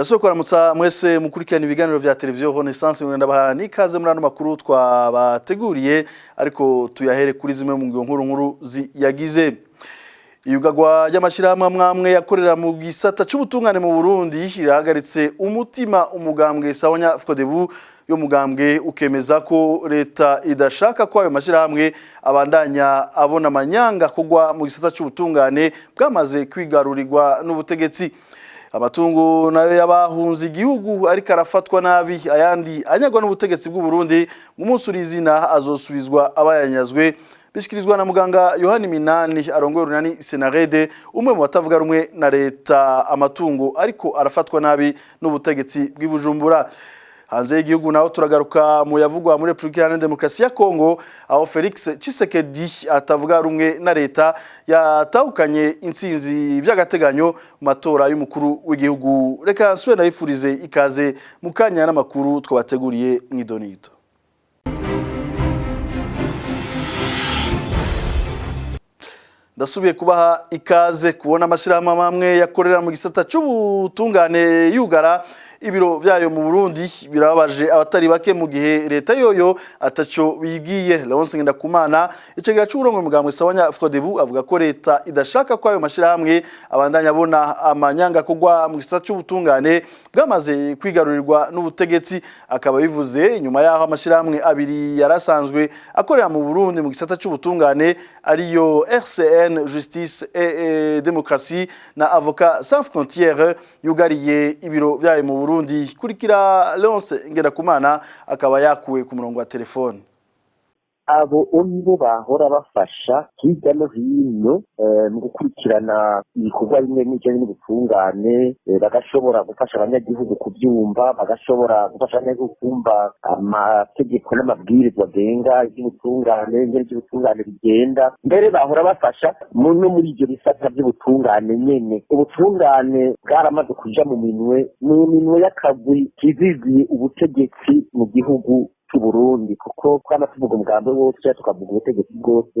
Ndasubiye kuramutsa mwese mukurikirana ibiganiro vya televiziyo Renaissance. Ndabaha n'ikaze muri ano makuru twabateguriye, ariko tuyahere kuri zimwe mu ngingo nkuru nkuru ziyagize. Iyugagwa ry'amashyirahamwe amwe yakorera mu gisata c'ubutungane mu Burundi irahagaritse umutima umugambwe Sawanya Frodebu. Yo mugambwe ukemeza ko leta idashaka ko ayo mashyirahamwe abandanya abona amanyanga kugwa mu gisata c'ubutungane bwamaze kwigarurirwa n'ubutegetsi. Amatungo nayo y'abahunze igihugu ariko arafatwa nabi, ayandi anyagwa n'ubutegetsi bw'u Burundi. Umunsi uri izina azosubizwa abayanyazwe, bishikirizwa na muganga Yohani Minani arongoye urunani Senarede, umwe mu batavuga rumwe na leta. Amatungo ariko arafatwa nabi n'ubutegetsi bw'i Bujumbura. Hanze y'igihugu naho turagaruka mu yavugwa muri Republika Iharanira Demokarasi ya Kongo, aho Felix Tshisekedi atavuga rumwe na leta yatahukanye intsinzi by'agateganyo mu matora y'umukuru w'igihugu. Reka nsubire ndabifurize ikaze mu kanya n'amakuru twabateguriye mw'idonito. Ndasubiye kubaha ikaze. Kubona amashirahamwe amwe yakorera mu gisata c'ubutungane yugara ibiro vyayo mu Burundi birababaje abatari bake, mu gihe leta yoyo ataco bigiye. Leonce Ngendakumana, icegera c'uburongoye umugambwe Sawanya Frodebu, avuga ko leta idashaka ko ayo mashirahamwe abandanya abona amanyanga kugwa mu gisata c'ubutungane bwamaze kwigarurirwa n'ubutegetsi. Akaba bivuze inyuma yaho amashirahamwe abiri yarasanzwe akorera mu Burundi mu gisata c'ubutungane, ariyo RCN Justice et Démocratie na Avocats Sans Frontières, yugariye ibiro vyayo mu Burundi. Kurikira Leonce Ngendakumana, akaba yakuwe ku murongo wa telefone. Abo nibo bahora bafasha hirya no hino mu gukurikirana ibikorwa bimwe bijanye n'ubutungane, bagashobora gufasha abanyagihugu kuvyumva, bagashobora gufasha abanyagihugu kumva amategeko n'amabwirizwa agenga ivy'ubutungane, ingene ivy'ubutungane bigenda. Mbere bahora bafasha no muri ivyo bisata vy'ubutungane nyene. Ubutungane bwaramaze kuja mu minwe y'akagwi kiziziye ubutegetsi mu gihugu c'Uburundi, kuko twama tuvuga umugambi wose canke tukavuga ubutegetsi bwose,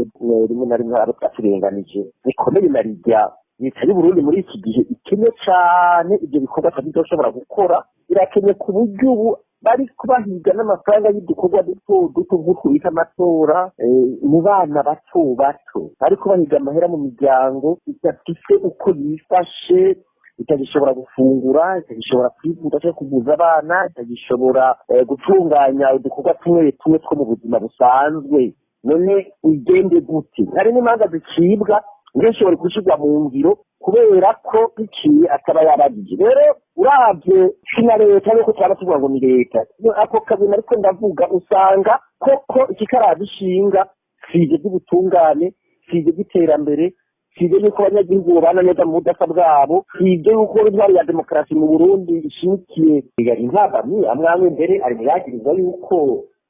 rimwe na rimwe abo twaturenganije bikomeye. Na rirya leta y'Uburundi muri iki gihe ikenye cane, ivyo bikorwa atabizoshobora gukora. Irakenye ku buryo ubu bari kubahiga n'amafaranga y'udukorwa duto duto nk'utwo bita amatora mu bana bato bato. Bari kubahiga amahera mu miryango idafise uko yifashe, itagishobora gufungura, itagishobora kwivuza cyangwa kuvuza abana, itagishobora gutunganya udukorwa tumwe tumwe two mu buzima busanzwe. None ugende gute? Hari n'imanza zicibwa ntishobore gushyirwa mu ngiro kubera ko biciye ataba yabagije. Rero uravye si na leta, nuko twaba tuvuga ngo ni leta ako kabintu, ariko ndavuga usanga koko ikikaraza ishinga si ivyo by'ubutungane, si ivyo by'iterambere, si ibyo yuko abanyagihugu babana neza mu budasa bwabo, si ibyo yuko intwari ya demokarasi mu Burundi ishimikiye intambamyi amwe amwe. Mbere ari mu yagirizwa yuko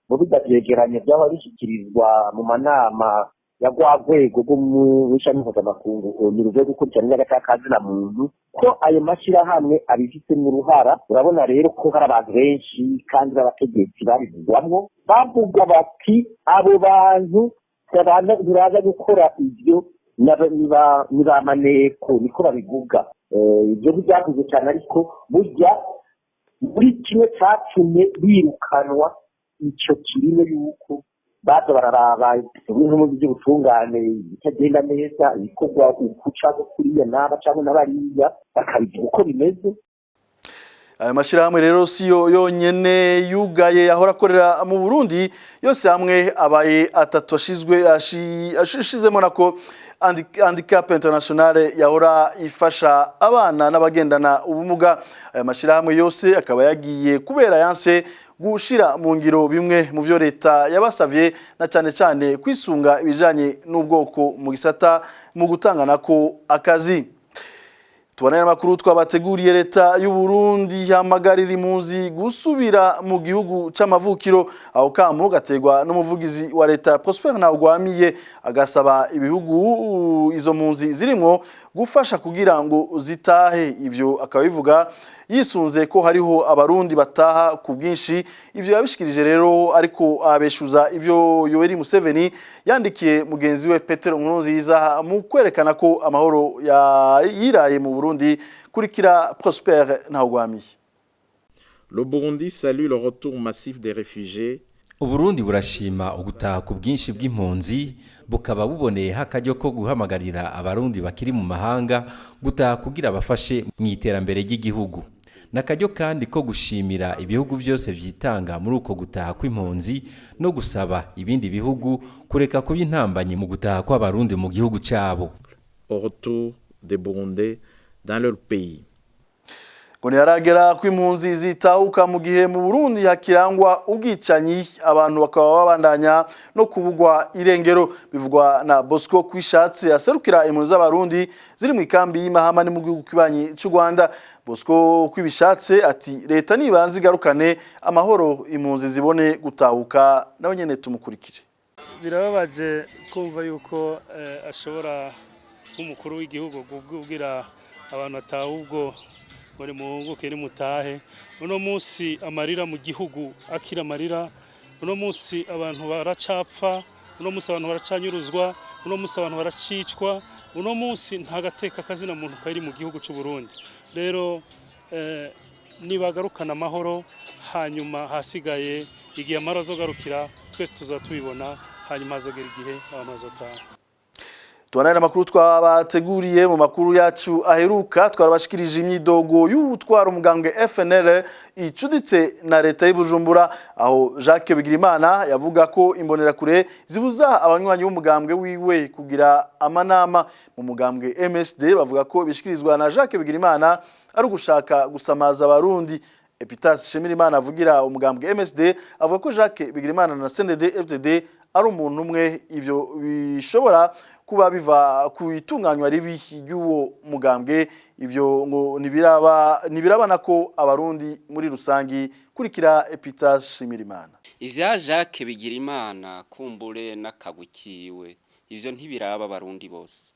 mu bijya vyegeranyo byaba bishyikirizwa mu manama ya rwa rwego rwo mu ishami mpuzamakungu ni rwo gukurikirana n'agataka muntu, ko ayo mashyirahamwe abifitemo uruhara. Urabona rero ko hari abantu benshi kandi b'abategetsi babivugwamwo, bavuga bati abo bantu ntibaza gukora ibyo, ni ba maneko, niko babivuga. Ibyo ntibyavuze cyane, ariko burya muri kimwe cyatumye birukanwa icyo kirimo yuko baza bararaba bimwe mu by'ubutungane bitagenda neza, ibikorwa uku cyangwa kuriya n'aba cyangwa n'abariya, bakabigira uko bimeze. Ayo mashyirahamwe rero si yo yonyene yugaye ahora akorera mu Burundi. Yose hamwe abaye atatu, ashizwe ashizemo nako Handicap International yahora ifasha abana n'abagendana ubumuga. Aya mashyirahamwe yose akaba yagiye kubera yanse gushira mu ngiro bimwe mu vyo leta yabasavye, na cane cane kwisunga ibijanye n'ubwoko mu gisata mu gutanga nako akazi. Tubonane amakuru twabateguriye. Leta y'u Burundi ihamagarira impunzi gusubira mu gihugu c'amavukiro. Aho kamo gategwa n'umuvugizi wa leta Prosper Ntawugwamiye, agasaba ibihugu izo mpunzi zirimwo gufasha kugira ngo zitahe. Ivyo akaba bivuga yisunze ko hariho abarundi bataha ku bwinshi. Ivyo yabishikirije rero ariko abeshuza ivyo Yoweri Museveni yandikiye mugenzi we Petero Nkurunziza mu kwerekana ko amahoro yiraye mu Burundi. Kurikira Prosper Ntawugwamiye. Le Burundi salue le retour massif des réfugiés. Uburundi burashima ugutaha ku bwinshi bw'impunzi, bukaba buboneyeho akaryo ko guhamagarira Abarundi bakiri mu mahanga gutaha kugira bafashe mu iterambere ry'igihugu. N'akaryo kandi ko gushimira ibihugu byose vyitanga muri uko gutaha kw'impunzi no gusaba ibindi bihugu kureka kuba intambanyi mu gutaha kw'Abarundi mu gihugu cabo. Au retour des Burundais dans leur pays. Ngo ntiharagera ko impunzi zitahuka mu gihe mu Burundi hakirangwa ubwicanyi, abantu bakaba babandanya no kubugwa irengero. Bivugwa na Bosco Kwishatse, aserukira impunzi z'Abarundi ziri mu ikambi y'Imahama, ni mu gihugu kibanyi cy'u Rwanda. Bosco Kwibishatse ati leta nibanze igarukane amahoro, impunzi zibone gutahuka. Nawe nyene tumukurikire. Birababaje kumva yuko ashobora nk'umukuru w'igihugu kubwira abantu atahubwo muri muhunguke, nimutahe. Uno munsi amarira mu gihugu akira amarira, uno munsi abantu baracapfa, uno munsi abantu baracanyuruzwa, uno munsi abantu baracicwa, uno munsi nta gateka kazina muntu kari mu gihugu cy'u Burundi. Rero nibagarukana amahoro, hanyuma hasigaye igihe amahoro azogarukira twese tuzaba tubibona, hanyuma hazogera igihe abantu bazotaha. Tubanane amakuru twabateguriye. Mu makuru yacu aheruka twarabashikirije imyidogo y'utwara umugambwe FNL icuditse na leta y'Ibujumbura, aho Jacques Bigirimana yavuga ko imbonerakure zibuza abanywanyi b'umugambwe wiwe kugira amanama. Mu mugambwe MSD bavuga ko bishikirizwa na Jacques Bigirimana ari ugushaka gusamaza Abarundi. Epitase Shimirimana avugira umugambwe MSD avuga ko Jacques Bigirimana na CNDD FDD ari umuntu umwe, ivyo bishobora kuba biva ku itunganywa ribi ry'uwo mugambwe. Ivyo ngo ntibiraba, ntibirabana ko Abarundi muri rusangi. Kurikira Epitase Shimirimana. Ivya Jacques Bigirimana kumbure n'akagukiwe, ivyo ntibiraba Abarundi bose.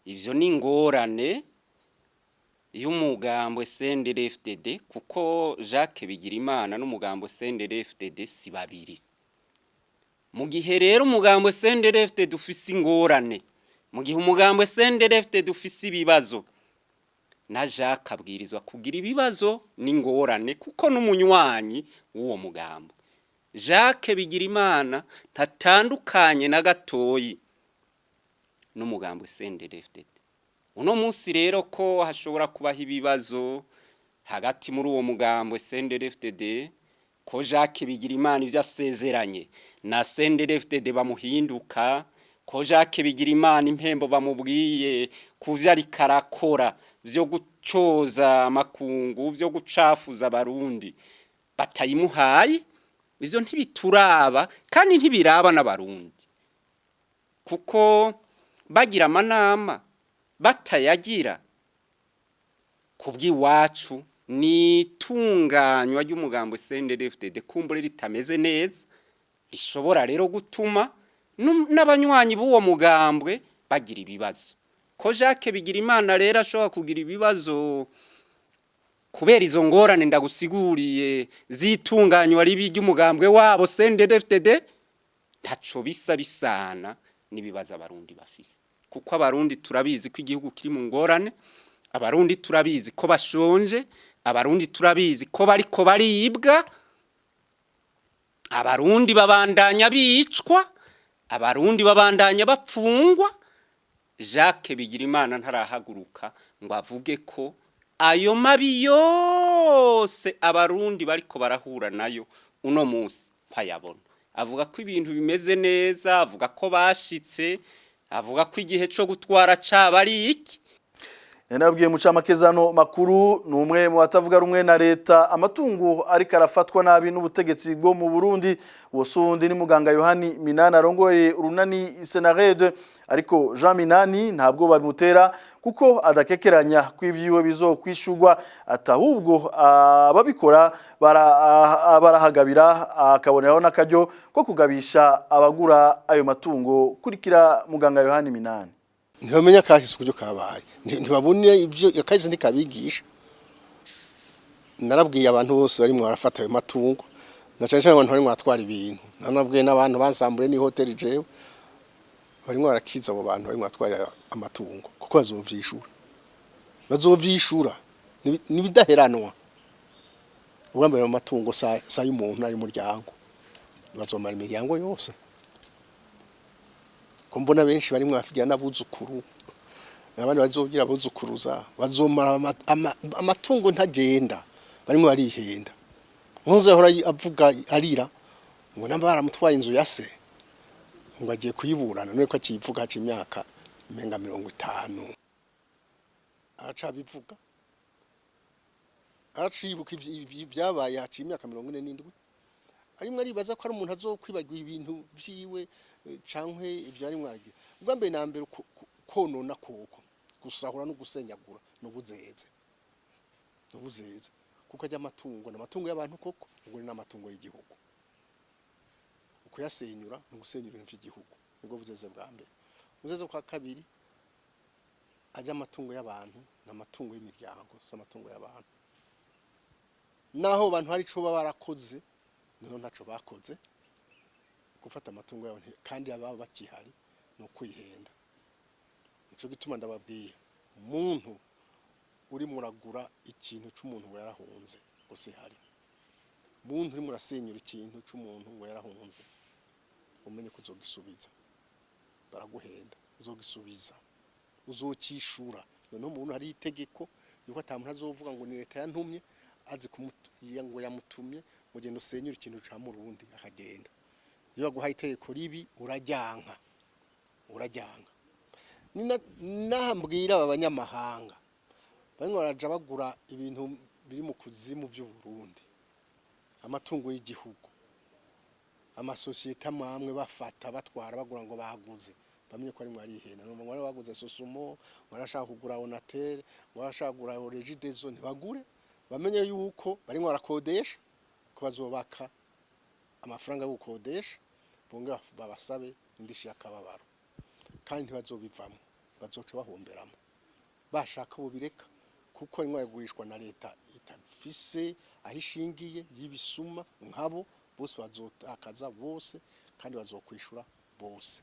Ivyo ni ingorane y'umugambwe CNDD-FDD, kuko Jacques Bigirimana n'umugambwe CNDD-FDD si babiri. Mu gihe rero umugambwe CNDD-FDD ufise ingorane, mu gihe umugambwe CNDD-FDD ufise ibibazo, na Jacques abwirizwa kugira ibibazo n'ingorane, kuko n'umunywanyi w'uwo mugambo. Jacques Bigirimana ntatandukanye na gatoyi n'umugambwe CNDD-FDD. Uno munsi rero ko hashobora kubaho ibibazo hagati muri uwo mugambwe CNDD-FDD, ko Jacques Bigirimana ivyo asezeranye na CNDD-FDD bamuhinduka, ko Jacques Bigirimana impembo bamubwiye kuvyo ariko arakora vyo gucoza amakungu, vyo gucafuza Abarundi, batayimuhaye, ivyo ntibituraba kandi ntibiraba n'Abarundi, kuko bagira amanama batayagira kubw'iwacu ni itunganywa ry'umugambo CNDD-FDD kumbure ritameze neza, rishobora rero gutuma n'abanywanyi b'uwo mugambwe bagira ibibazo. Ko Jacques Bigirimana rero ashobora kugira ibibazo kubera izo ngorane ndagusiguriye zitunganywa ribi ry'umugambwe wabo CNDD-FDD, ntaco bisa bisana n'ibibazo Abarundi bafise, kuko Abarundi turabizi ko igihugu kiri mu ngorane, Abarundi turabizi ko bashonje, Abarundi turabizi ko bariko baribwa, Abarundi babandanya bicwa, Abarundi babandanya bapfungwa. Jacques Bigirimana ntarahaguruka ngo avuge ko ayo mabi yose Abarundi bariko barahura nayo uno munsi kwayabona. Avuga ko ibintu bimeze neza, avuga ko bashitse, avuga ko igihe co gutwara caba ari iki. Yanabwiye mu camakezano makuru ni umwe mu batavuga rumwe na leta, amatungo ariko arafatwa nabi n'ubutegetsi bwo mu Burundi. Uwo sundi ni muganga Yohani Minani arongoye urunani Senarede. Ariko Jean Minani ntabwo babimutera, kuko adakekeranya ko ivyiwe bizokwishurwa, atahubwo ababikora barahagabira, akaboneraho n'akaryo ko kugabisha abagura ayo matungo. Kurikira muganga Yohani Minani. Ntibamenya kahise uburyo kabaye, ntibabone ibyo kahise, ntikabigisha. Narabwiye abantu bose barimo barafata ayo matungo, na cyane cyane abantu barimo baratwara ibintu. Nanabwiye n'abantu bansambure ni hoteli jewe barimo barakiza abo bantu barimo baratwara amatungo, kuko bazovyishura, bazovyishura nibidaheranwa. Ubwa mbere, mu matungo sa y'umuntu n'ay'umuryango, bazomara imiryango yose. Ko mbona benshi barimwo bafigira n'abuzukuru, abandi bazogira abuzukuruza, bazomara amatungo ntagenda. Barimwo barihenda. Nkuze ahora avuga arira ngo namba baramutwaye inzu ya se, ngo agiye kuyiburana. None ko akiyivuga haca imyaka imenga 50, aracabivuga, aracibuka ibyabaye haciye imyaka 47. Arimwo aribaza ko ari umuntu azokwibagiwe ibintu vyiwe, canke ivyo arimwo aragira. Ubwa mbere na mbere, konona koko, gusahura no gusenyagura n'ubuzeze, n'ubuzeze, kuko ajya amatungo n'amatungo y'abantu koko, ubwo ni n'amatungo y'igihugu. Ukuyasenyura ni ugusenyura ibintu vy'igihugu, nibwo buzeze bwa mbere. Ubuzeze bwa kabiri, ajya amatungo y'abantu n'amatungo y'imiryango, si amatungo y'abantu. Naho abantu hari ico baba barakoze, noneho ntaco bakoze. Gufata amatungo yabo kandi ababa bakihari ni ukwihenda. Nico gituma ndababwiye, umuntu uri muragura ikintu c'umuntu ngo yarahunze ngo sihari, muntu uri murasenyura ikintu c'umuntu ngo yarahunze, umenye ko uzogisubiza. Baraguhenda, uzogisubiza, uzokishura. Noneho umuntu hari itegeko yuko ata muntu azovuga ngo ni leta yantumye, azi ngo yamutumye ngo genda usenyure ikintu ca murundi, akagenda. Iyo baguhaye itegeko ribi, urajyanka, urajyanka. Naha mbwira aba banyamahanga bamwe baraja bagura ibintu biri mu kuzimu vy'u Burundi, amatungo y'igihugu, amasosiyete amwe bafata, batwara, bagura ngo baguze, bamenye ko arimwo arihenda. Numva ngo baguze Sosumo, ngo arashaka kugura Onatel, ngo arashaka kugura Regideso. Ntibagure, bamenye yuko barimwo barakodesha, ko bazobaka amafaranga yo gukodesha, bongera babasabe indishi y'akababaro, kandi ntibazobivamo, bazoca bahomberamo. Bashaka bubireka, kuko rimwe yagurishwa na leta itafise aho ishingiye y'ibisuma nkabo bose, bazotakaza bose kandi bazokwishura bose.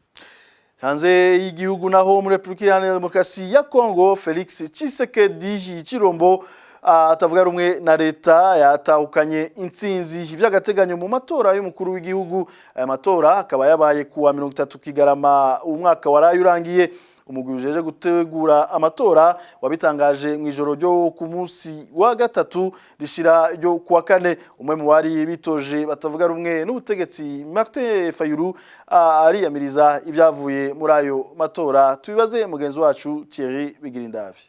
Hanze y'igihugu naho, muri Repubulika Iharanira Demokarasi ya Kongo, Felix Tshisekedi Chilombo atavuga rumwe na leta yatahukanye intsinzi by'agateganyo mu matora y'umukuru w'igihugu. Aya matora akaba yabaye kuwa 30 Kigarama umwaka waraye urangiye. Umugwi ujeje gutegura amatora wabitangaje mu ijoro ryo ku munsi wa gatatu rishira ryo kuwa kane. Umwe mu bari bitoje batavuga rumwe n'ubutegetsi, Martin Fayulu, ariyamiriza ibyavuye muri ayo matora. Tubibaze mugenzi wacu Thierry Bigirindavi.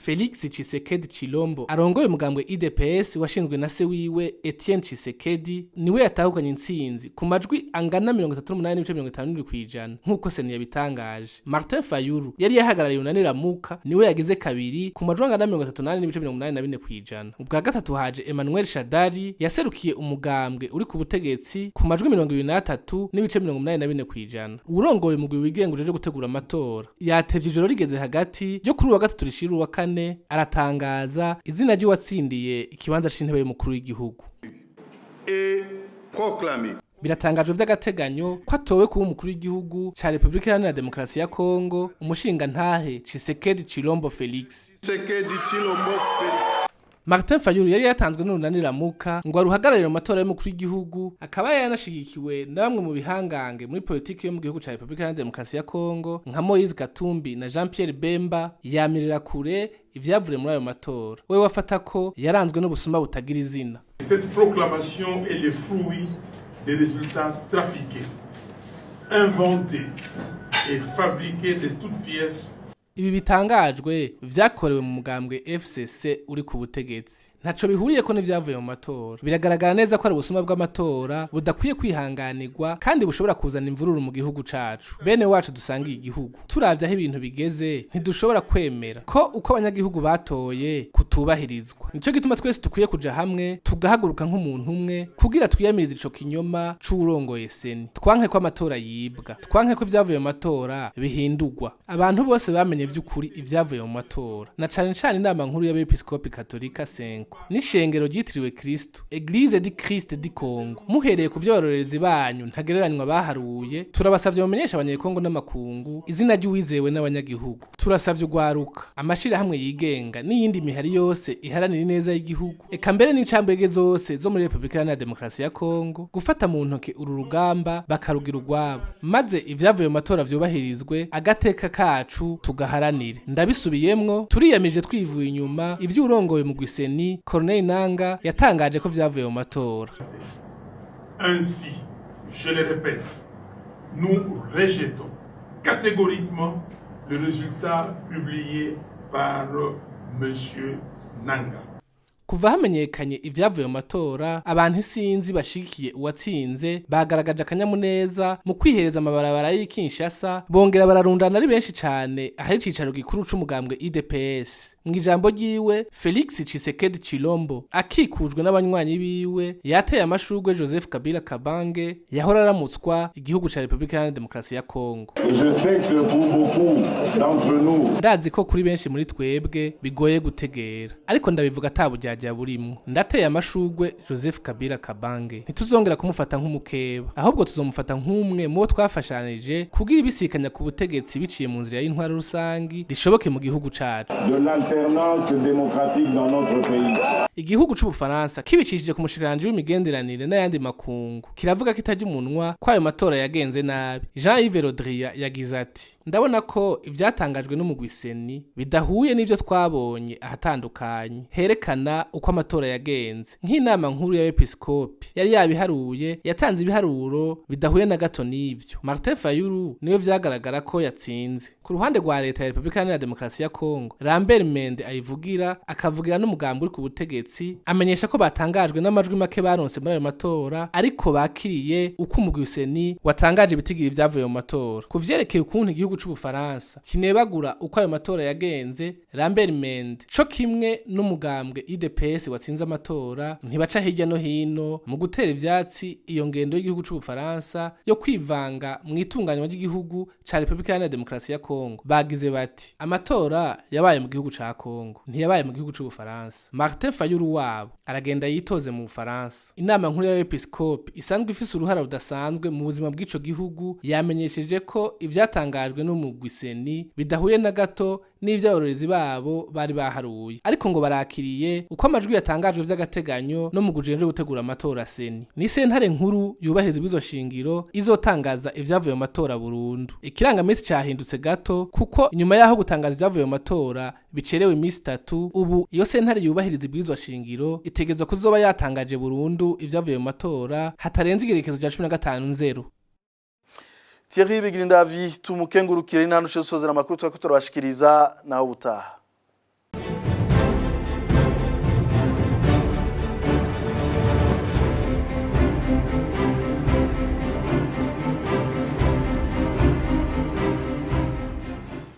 Felix Tshisekedi Chilombo arongoye umugambwe UDPS washinzwe na se wiwe Etienne Tshisekedi, niwe yatahukanye intsinzi ku majwi angana 38.57% nk'uko CENI yabitangaje. Martin Fayulu yari yahagarariye urunani Lamuka niwe yagize kabiri ku majwi angana 38.84%. Ubwa gatatu haje Emmanuel Shadari yaserukiye umugambwe uri ku butegetsi ku majwi 23.84%. Uwurongoye umugwi wigenga ujeje gutegura amatora yatevye ijoro rigeze hagati yo kuri uwa gatatu rishira uwa kane, aratangaza izina ry'uwatsindiye ikibanza c'intebe y'umukuru w'igihugu. Et proclamé Biratangajwe by'agateganyo ko atowe kuba umukuru w'igihugu ca Repubulika Iharanira Demokarasi ya Kongo, umushinga ntahe Tshisekedi Chilombo Felix. Tshisekedi Chilombo Félix. Martin Fayulu yari yatanzwe n'urunani Lamuka ngo aruhagararire mu matora y'umukuru w'igihugu, akaba yanashigikiwe na bamwe mu bihangange muri politiki yo mu gihugu ca Repubulika Iharanira Demokarasi ya Kongo nka Moise Katumbi na Jean Pierre Bemba. Yamirira kure ivyavuye muri ayo matora, we wafata ko yaranzwe n'ubusuma butagira izina. Cette proclamation est le fruit des résultats trafiqués, inventés et fabriqués de toutes pièces. Ibi bitangajwe vyakorewe mu mugambwe FCC uri ku butegetsi, ntaco bihuriye ko n'ivyavuye mu matora. Biragaragara neza ko ari ubusuma bw'amatora budakwiye kwihanganirwa kandi bushobora kuzana imvururu mu gihugu cacu. Bene wacu dusangiye igihugu, turavye aho ibintu bigeze, ntidushobora kwemera ko uko abanyagihugu batoye kutubahirizwa. Nico gituma twese dukwiye kuja hamwe, tugahaguruka nk'umuntu umwe kugira twiyamirize ico kinyoma c'uwurongoye CENI. Twanke ko amatora yibwa, twanke ko ivyavuye mu matora bihindurwa. Abantu bose bamenye vy'ukuri ivyavuye mu matora, na cane cane inama nkuru y'abepiskopi katolika CENCO. Kongo n'ishengero ryitiriwe Kristo, Église du Christ du Congo, muhereye ku vyo abarorerezi banyu ntagereranywa baharuye, turabasavye mumenyesha Abanyekongo n'amakungu izina ry'uwizewe n'abanyagihugu. Turasavye ugwaruka, amashirahamwe yigenga n'iyindi mihari yose iharanira ineza y'igihugu, eka mbere n'incambwege zose zo muri Repubulika Iharanira Demokarasi ya Kongo, gufata mu ntoke uru rugamba bakarugira urwabo, maze ivyavuye mu matora vyubahirizwe, agateka kacu tugaharanire. Ndabisubiyemwo, turiyamirije twivuye inyuma ivyo urongoye umugwi CENI, Corneille Nanga, yatangaje ko vyavuye mu matora. Ainsi, je le répète, nous rejetons catégoriquement le résultat publié par M. Nanga. Kuva hamenyekanye ivyavuye mu matora, abantu isinzi bashigikiye uwatsinze bagaragaje akanyamuneza mu kwihereza amabarabara y'i Kinshasa, bongera bararundana ari benshi cane ahari icicaro gikuru c'umugambwe UDPS. Mu ijambo ryiwe, Felix Tshisekedi Chilombo akikujwe n'abanywanyi biwe yateye amashurwe Joseph Kabila Kabange yahora aramutswa igihugu ca Repubulika Iharanira Demokarasi ya Kongo. Et je sais que pour beaucoup d'entre nous, Ndazi ko kuri benshi muri twebwe bigoye gutegera, ariko ndabivuga ata buryarya burimwo: ndateye amashurwe Joseph Kabila Kabange. Ntituzongera kumufata nk'umukeba, ahubwo tuzomufata nk'umwe mu bo twafashanije kugira ibisikanya ku butegetsi biciye mu nzira y'intwaro rusangi rishoboke mu gihugu cacu. de l'alternance démocratique dans notre pays. Igihugu c'Ubufaransa, kibicishije ku mushikiranganji w'imigenderanire n'ayandi makungu, kiravuga ko itarya umunwa ko ayo matora yagenze nabi. Jean Yves Le Drian yagize ati: "Ndabona ko ivyatangajwe n'umugwi CENI bidahuye n'ivyo twabonye ahatandukanye herekana uko amatora yagenze. Nk'inama nkuru y'abepiskopi yari yabiharuye, yatanze ibiharuro bidahuye na gato n'ivyo. Martin Fayulu niwe vyagaragara ko yatsinze." Ku ruhande rwa leta ya Repubulika Iharanira Demokarasi ya Kongo, Lambert Mende ayivugira, akavugira n'umugambi uri ku butegetsi, amenyesha ko batangajwe n'amajwi make baronse muri ayo matora, ariko bakiriye uko umugwi CENI watangaje ibitigiri vyavuye mu matora. Ku vyerekeye ukuntu igihugu c'Ubufaransa kinebagura uko ayo matora yagenze, Lambert Mende co kimwe n'umugambwe UDPS watsinze amatora ntibaca hirya no hino mu gutera ivyatsi iyo ngendo y'igihugu c'Ubufaransa yo kwivanga mu itunganywa ry'igihugu ca Repubulika Iharanira Demokarasi ya Kongo. Bagize bati: "Amatora yabaye mu gihugu ca Kongo, ntiyabaye mu gihugu c'Ubufaransa. Martin Fayulu wabo aragenda yitoze mu Bufaransa." Inama nkuru y'abepiskopi isanzwe ifise uruhara rudasanzwe mu buzima bw'ico gihugu yamenyesheje ko ivyatangajwe n'umugwi CENI bidahuye na gato n'ivyo abarorezi babo bari baharuye, ariko ngo barakiriye uko amajwi yatangajwe vy'agateganyo no mu gujejwe gutegura amatora, CENI. Ni sentare nkuru yubahiriza ibwirizwa shingiro izotangaza ivyavuye mu matora burundu. Ikirangamisi cahindutse gato, kuko inyuma yaho gutangaza ivyavuye mu matora bicerewe iminsi 3, ubu iyo sentare yubahiriza ibwirizwa shingiro itegerezwa kuzoba yatangaje burundu ivyavuye mu matora hatarenze igerekezo rya 15/0. Thierry Bigirindavyi, tumukengurukire. N'ahantu usozera amakuru twako turabashikiriza, naho ubutaha.